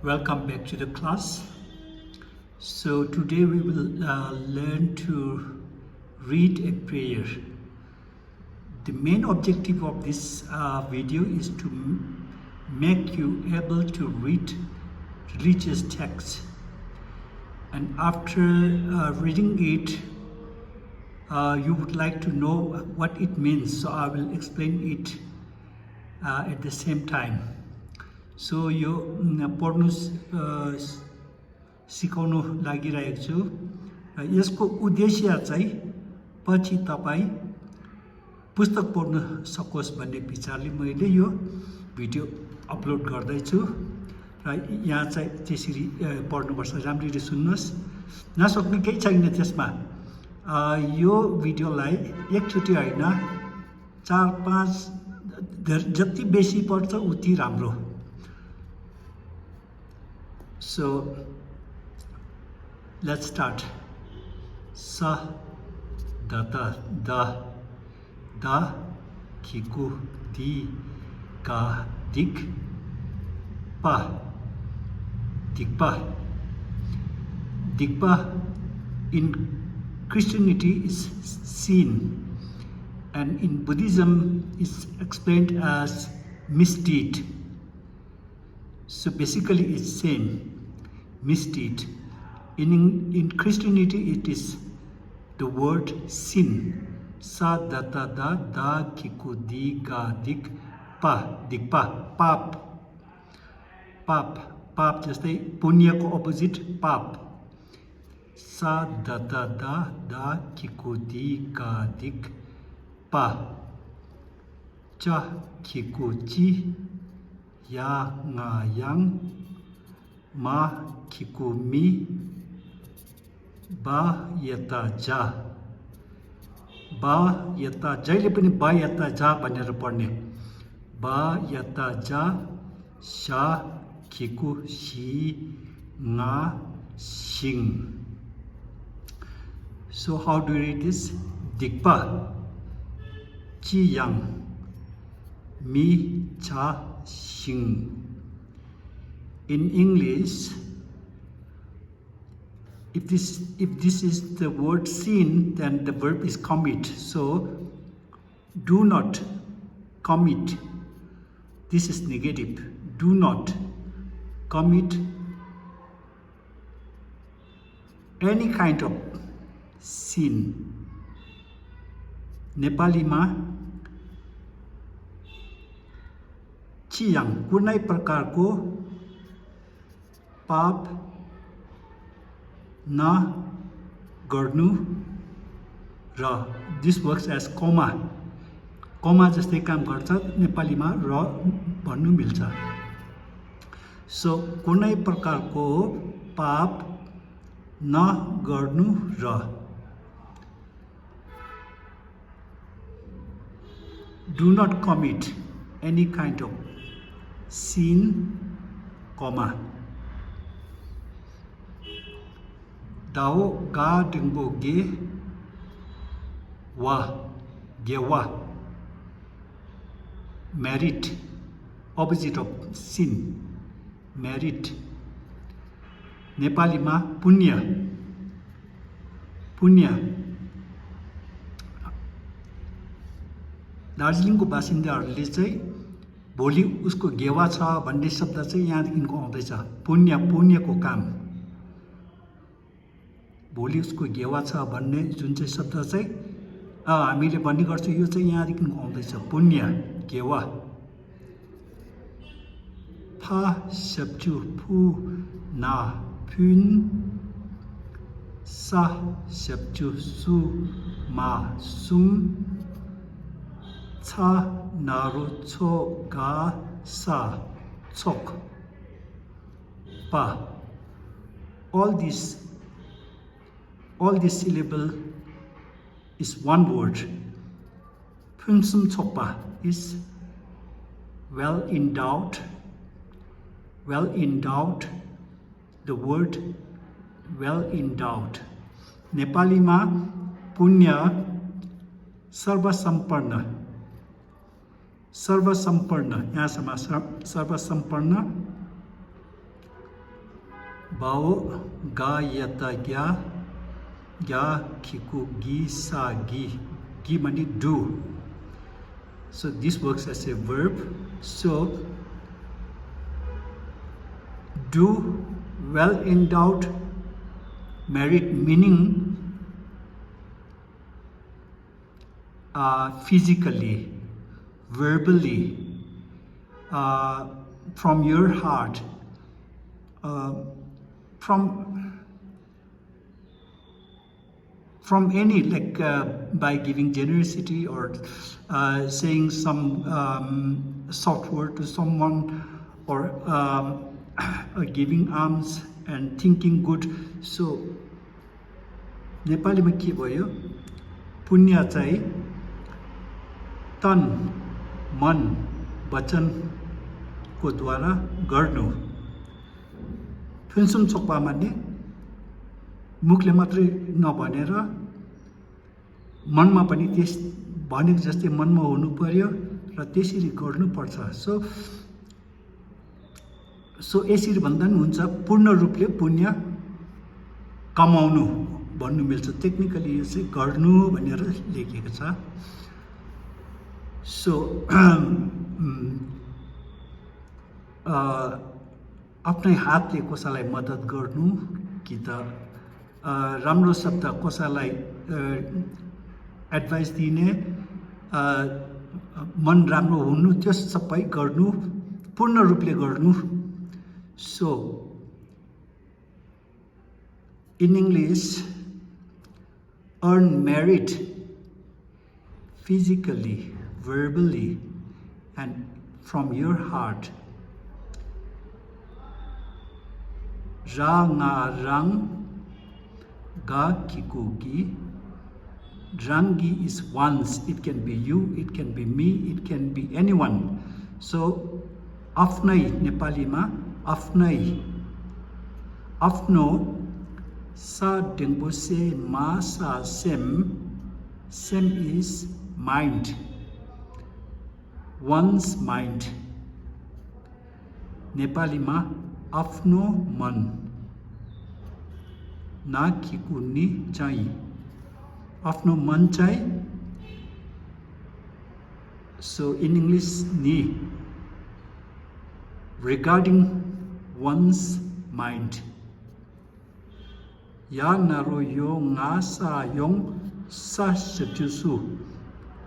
Welcome back to the class. So today we will learn to read a prayer. The main objective of this video is to make you able to read religious texts, and after reading it you would like to know what it means, so I will explain it at the same time. So यो पढ्नु सिकाउनु लागिरहेको छु र यसको उद्देश्य चाहिँ पछि तपाईं पुस्तक पढ्न सकोस् भन्ने विचारले मैले यो भिडियो अपलोड गर्दै छु र यहाँ चाहिँ त्यसरी पढ्नुपर्छ। राम्ररी सुन्नुहोस्, नसक्ने केही छैन त्यसमा। यो भिडियोलाई एकचोटि हैन 4-5 जति बेसी पढ्छ उति राम्रो। So let's start. Sa da da da da kiku di ka dik pa dikpa. Dikpa in Christianity is sin, and in Buddhism is explained as misdeed. So basically it's sin, misdeed. In Christianity it is the word sin. Sa da da da da kiku di ga dik pa dikpa, pap. Pap जस्तै पुण्यको opposite पाप। सा da da da da kiku di ga dik pa cha kiku chi ya nga yang ma kiku mi ba yata ja। बा यता जहिले पनि बा यता जा भनेर पढ्ने। बा यता जा शा खिकु शी nga sing। So how do you read this? Dikpa chi yang mi cha sing। In English, if this is the word sin, then the verb is commit. So do not commit. This is negative. Do not commit any kind of sin। नेपालीमा चियाङ कुनै प्रकारको पाप न गर्नु र this works as कमा। कमा जस्तै काम गर्छ, नेपालीमा र भन्नु मिल्छ। सो कुनै प्रकारको पाप न गर्नु र। Do not commit any kind of sin, comma। Dao ga dingbo ge wa gewa, merit, opposite of sin, merit। नेपालीमा पुण्य, पुण्य। दार्जिलिङको बासिन्दाहरूले चाहिँ भोलि उसको गेवा छ भन्ने शब्द चाहिँ यहाँदेखिको आउँदैछ। पुण्य, पुण्यको काम। भोलि उसको गेवा छ भन्ने जुन चाहिँ शब्द चाहिँ हामीले भन्ने गर्छौँ, यो चाहिँ यहाँदेखिको आउँदैछ। पुण्य, गेवा। फा शब्जु फु ना फुन सा शब्जु सु मा सुम चा नारु छो गा सा चोक pa। All this syllable is one word। Punsum chokpa is well endowed, well endowed। The word well endowed। नेपालीमा पुण्य सर्वसम्पन्न, सर्वसम्पन्न, यहाँसम्म सर्वसम्पन्न bao ga yata gya gya kiku gi sa gi means do. So this works as a verb. So do well endowed merit meaning physically, verbally, from your heart, from any, like by giving generosity or saying some soft word to someone, or giving alms and thinking good. So नेपालीमा के भयो, पुण्य चाहिँ तन मन वचन को द्वारा गर्नु। फुन्सुम सोक्पा मान्ने मुखले मात्रै नभनेर मनमा पनि त्यस भनेको जस्तै मनमा हुनु पर्यो र त्यसरी गर्नु पर्छ। सो यसरी भन्दा पनि हुन्छ, पूर्ण रूपले पुण्य कमाउनु भन्नु मिल्छ। टेक्निकली यो चाहिँ गर्नु भनेर लेखिएको छ। सो आफ्नै हातले कसैलाई मद्दत गर्नु, कि त राम्रो शब्द कसैलाई एडभाइस दिने, मन राम्रो हुनु, त्यो सबै गर्नु, पूर्ण रूपले गर्नु। So in English, earn merit physically, verbally, and from your heart. Ra nga rang ga kikugi. Rangi is once. It can be you, it can be me, it can be anyone. So afnai नेपालीमा आफ्नै, आफ्नो, sa dengbo se ma sa sem is mind, one's mind. नेपालीमा आफ्नो मन, ना खिकुनी चाहिँ, आफ्नो मन चाहिँ। So in English, ni, regarding one's mind. Ya naro yo nga sa yong sa setusu,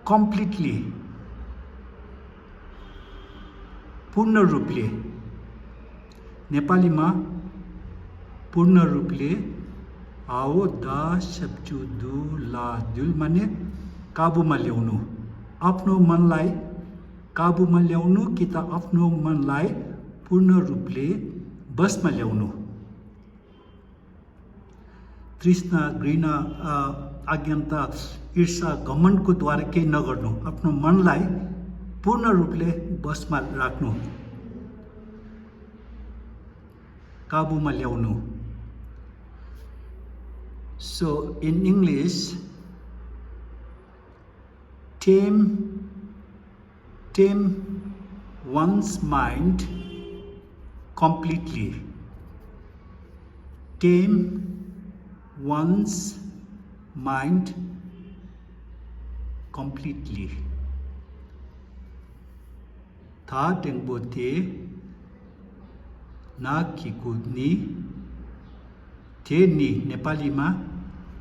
completely, पूर्ण रूपले। नेपालीमा पूर्ण रूपले आओ दा सब्चु दु ला दुल माने काबुमा ल्याउनु, आफ्नो मनलाई काबुमा ल्याउनु, कि त आफ्नो मनलाई पूर्ण रूपले बसमा ल्याउनु। तृष्णा, घृणा, आज्ञानता, ईर्षा, घमण्डको द्वारा केही नगर्नु, आफ्नो मनलाई पूर्ण रूपले बसमा राख्नु, काबुमा ल्याउनु। So in English, tame one's mind completely. Tame one's mind completely. Tha dengbo te na kikudni, te ni नेपालीमा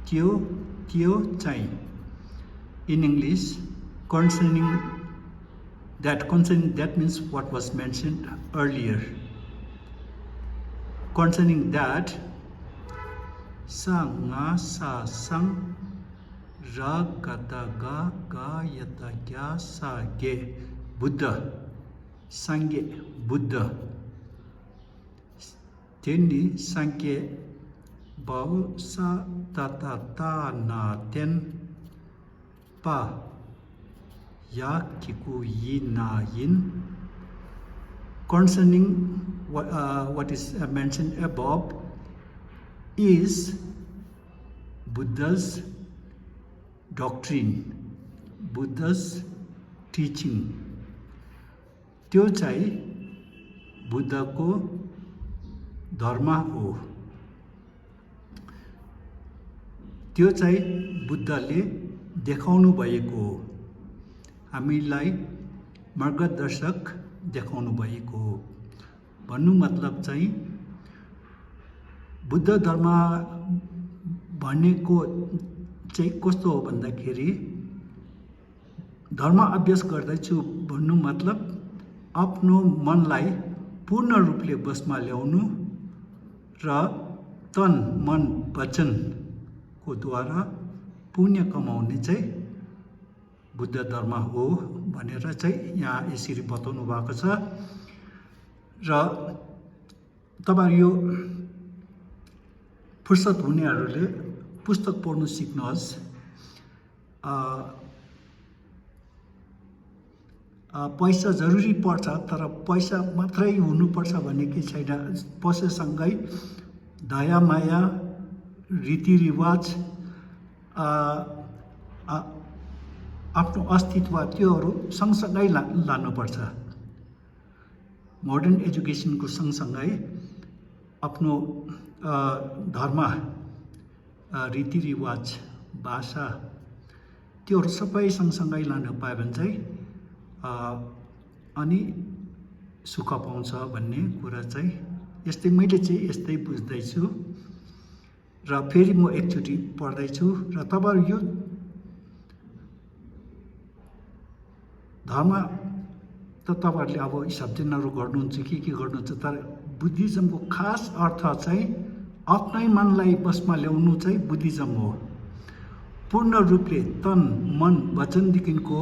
त्यो चाहिँ। In English, concerning that means what was mentioned earlier. Concerning that, sa nga sa sang ra kata ga yata gya sa ge, Buddha, Sangye, Buddha. Teni Sangye bao sa ta na ten pa ya kiku yi na yin. Concerning what is mentioned above is Buddha's doctrine, Buddha's teaching. त्यो चाहिँ बुद्धको धर्म हो। त्यो चाहिँ बुद्धले देखाउनु भएको हो, हामीलाई मार्गदर्शक देखाउनु भएको हो। भन्नु मतलब चाहिँ बुद्ध धर्म भनेको चाहिँ कस्तो हो भन्दाखेरि धर्म अभ्यास गर्दैछु भन्नु मतलब आफ्नो मनलाई पूर्ण रूपले बसमा ल्याउनु र तन मन वचनको द्वारा पुण्य कमाउने चाहिँ बुद्ध धर्म हो भनेर चाहिँ यहाँ यसरी बताउनु भएको छ। र तपाईहरु यो फुर्सद हुनेहरूले पुस्तक पढ्नु सिक्नुहोस्। पैसा जरुरी पर्छ, तर पैसा मात्रै हुनुपर्छ भन्ने केही छैन। पैसासँगै दया माया रीतिरिवाज आफ्नो अस्तित्व त्योहरू सँगसँगै लानुपर्छ। मोडर्न एजुकेसनको सँगसँगै आफ्नो धर्म रीतिरिवाज भाषा त्योहरू सबै सँगसँगै लान पायो भने चाहिँ अनि सुख पाउँछ भन्ने कुरा चाहिँ यस्तै मैले चाहिँ यस्तै बुझ्दैछु। र फेरि म एकचोटि पढ्दैछु र तपाईहरु यो धर्म त तपाईहरुले अब सब्जेक्टहरु गर्नुहुन्छ के गर्नुहुन्छ, तर बुद्धिज्मको खास अर्थ चाहिँ आफ्नै मनलाई बसमा ल्याउनु चाहिँ बुद्धिज्म हो। पूर्ण रूपले तन मन वचनदेखिको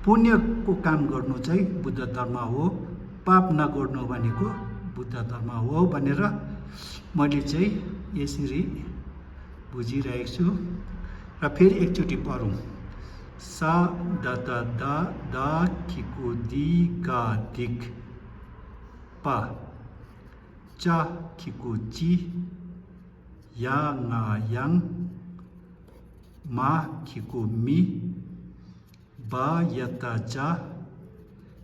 पुण्यको काम गर्नु चाहिँ बुद्ध धर्म हो। पाप नगर्नु भनेको बुद्ध धर्म हो भनेर मैले चाहिँ यसरी बुझिरहेको छु। र फेरि एकचोटि पढौँ। सा द द द द खिकु दि गा दिक पा चा खिकु ची या nga yang ma खिकु मी ba yata ja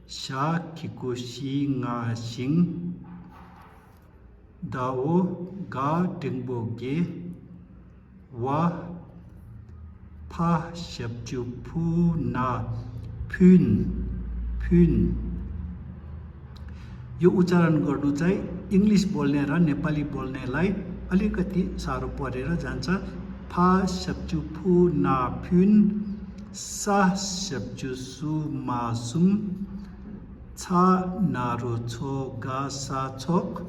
sha खिकु शी nga सिंग दाओ गा टेंगबो गे वा फा शब्जु फु ना फुन फुन। यो उच्चारण गर्नु चाहिँ इंग्लिश बोल्ने र नेपाली बोल्नेलाई अलिकति साह्रो परेर जान्छ। फा शब्जु फु ना फुन, सा शब्जु सु मा सुम, छा नारो छो गा सा छोक,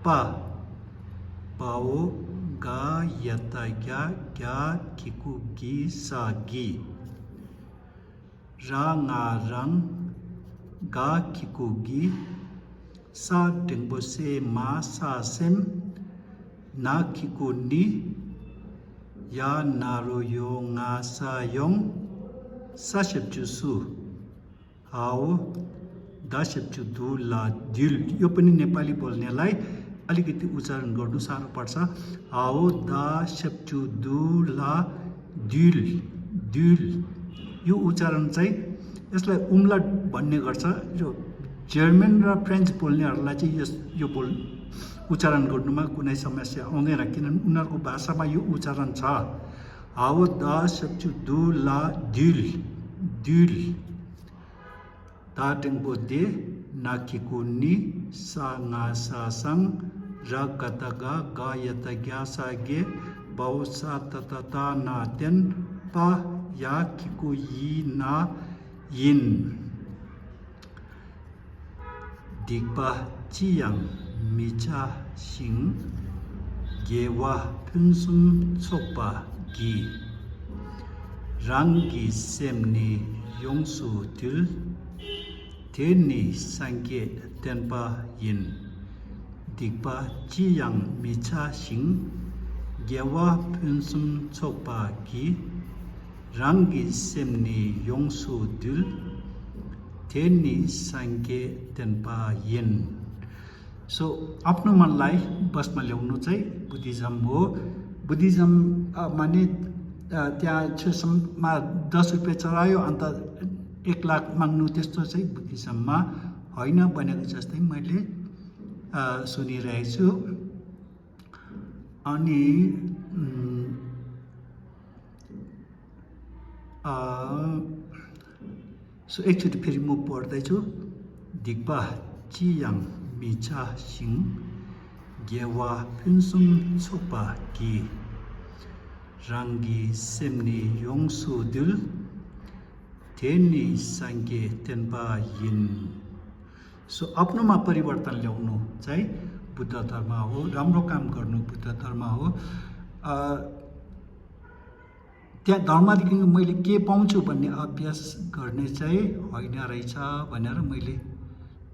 पा पाओ गा यता ग्या ग्या खिकु गी सा गी, रा nga रंग गा खिकु गी, सा टेंगबो से मा सा सेम, ना खिकु नी, या नारो यो nga सा योंग, सा शब्जु सु हाओ दा शब्जु दु ला दिल। यो पनि नेपाली बोल्नेलाई अलिकति उच्चारण गर्नु साह्रो पर्छ। हाओ दा शब्जु दु ला दिल दिल। यो उच्चारण चाहिँ यसलाई उम्लाट भन्ने गर्छ। यो जर्मन र फ्रेन्च बोल्नेहरूलाई चाहिँ यो उच्चारण गर्नुमा कुनै समस्या आउँदैन, किनभने उनीहरूको भाषामा यो उच्चारण छ। हाओ दा शब्जु दु ला दिल दिल, दा टेंगबो दे ना खिकु नी, सा nga सा संग, ra kata ga ga yata gya sa ge, bao sa ta ta ta na ten, pa ya kiku yi na yin. Dikpa chiyang micha sing, gewa punsum chokpa gi, rangi semni yongsu til, teni sangye tenpa yin. Dikpa chiyang micha sing, gewa punsum chokpa gi, rangi semni yongsu dul, teni sangye tenpa yin. So आफ्नो मनलाई बसमा ल्याउनु चाहिँ Buddhism हो। Buddhism माने त्यहाँ छेसम्ममा 10 रुपैयाँ चढायो अन्त 1 लाख माग्नु त्यस्तो चाहिँ बुद्धिज्ममा होइन भनेको जस्तै मैले सुनिरहेको छु। अनि सो एकचोटि फेरि म पढ्दैछु दिग्बा चियाङ मिचा सिङ गेवा पिन्सुङ छोपा कि राङ्गी सेम्नी योङसु दुल तेनी साङ्गे तेन्पा यिन। सो आफ्नोमा परिवर्तन ल्याउनु चाहिँ बुद्ध धर्म हो, राम्रो काम गर्नु बुद्ध धर्म हो। त्यहाँ धर्मदेखि मैले के पाउँछु भन्ने अभ्यास गर्ने चाहिँ होइन रहेछ भनेर मैले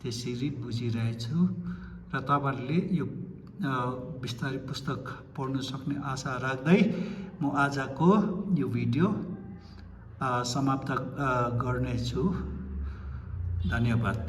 त्यसरी बुझिरहेछु र तपाईँहरूले यो बिस्तारै पुस्तक पढ्न सक्ने आशा राख्दै म आजको यो भिडियो समाप्त गर्नेछु। धन्यवाद।